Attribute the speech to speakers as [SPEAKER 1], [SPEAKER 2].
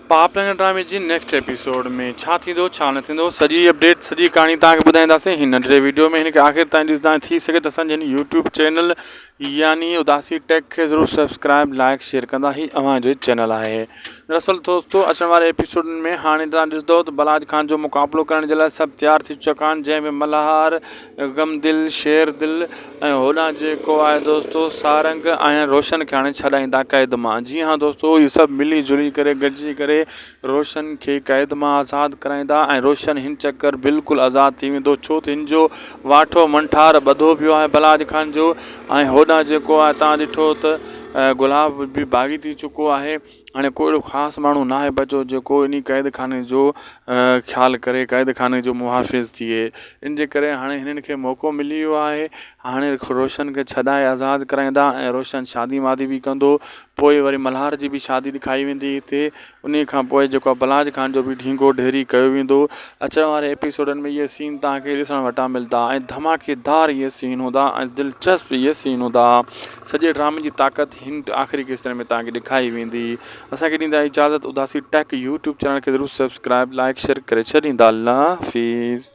[SPEAKER 1] پاپ لنگهه ڊرامي جي نيڪسٽ ايپيسوڊ ۾ ڇا ٿيندو ڇا نه ٿيندو سڄي اپڊيٽ سڄي ڪهاڻي توهان کي ٻڌائينداسين هن ننڍڙي ويڊيو ۾ هن کي آخر تائين ڏسندا ٿي سگهي ته اسان جي هن يوٽيوب چينل يعني اداسي ٽيڪ کي ضرور سبسڪرائب لائڪ شيئر ڪندا هي اوهان جو چينل آهي دراصل دوستو اچڻ واري ايپيسوڊن ۾ هاڻي توهان ڏسندو ته بلاج خان جو مقابلو ڪرڻ جي لاء سڀ تيار ٿي چڪا آهن جنهن ۾ ملهار غم دل شير دل ۽ هوڏانهن جيڪو آهي دوستو سارنگ ۽ روشن کي هاڻي ڇڏائيندا قيد مان جي ها دوستو اهي سڀ ملي جلي ڪري گڏجي ڪري روشن کي قيد مان آزاد ڪرائيندا ۽ روشن هن چڪر بلڪل آزاد ٿي ويندو ڇو ته هن جو واٺو منٺار ٻڌو پيو آهي بلاج خان جو ۽ هوڏانهن جيڪو آهي تان ڏٺو ته گلاب به باغي ٿي چڪو آهي هاڻي ڪو اهڙو خاص ماڻهو ناهي بچيو جيڪو انهي قيد خاني جو خيال ڪري قيد خاني جو محافظ ٿئي ان جي ڪري هاڻي هنن کي موقعو ملي ويو آهي هاڻي روشن کي ڇڏائي آزاد ڪرائيندا ۽ روشن شادي وادي به ڪندو پوء وري ملهار جي به شادي ڏکائي ويندي هتي انهي کان پوء جيڪو آهي بلاج خان جو به ڍينگو ڍيري ڪيو ويندو اچڻ واري ايپيسوڊن ۾ اهي سين توهان کي ڏسڻ وٽان ملدا ۽ ڌماڪيدار اهي سين هوندا ۽ دلچسپ اهي سين هوندا سڄي ڊرامي جي طاقت هن آخري قسطن ۾ توهان کي ڏکائي ويندي. اسان کي ڏيندا اجازت اداسي ٽيڪ يوٽيوب چينل کي ضرور سبسڪرائب لائيڪ شيئر ڪري ڇڏيندا الله حافظ.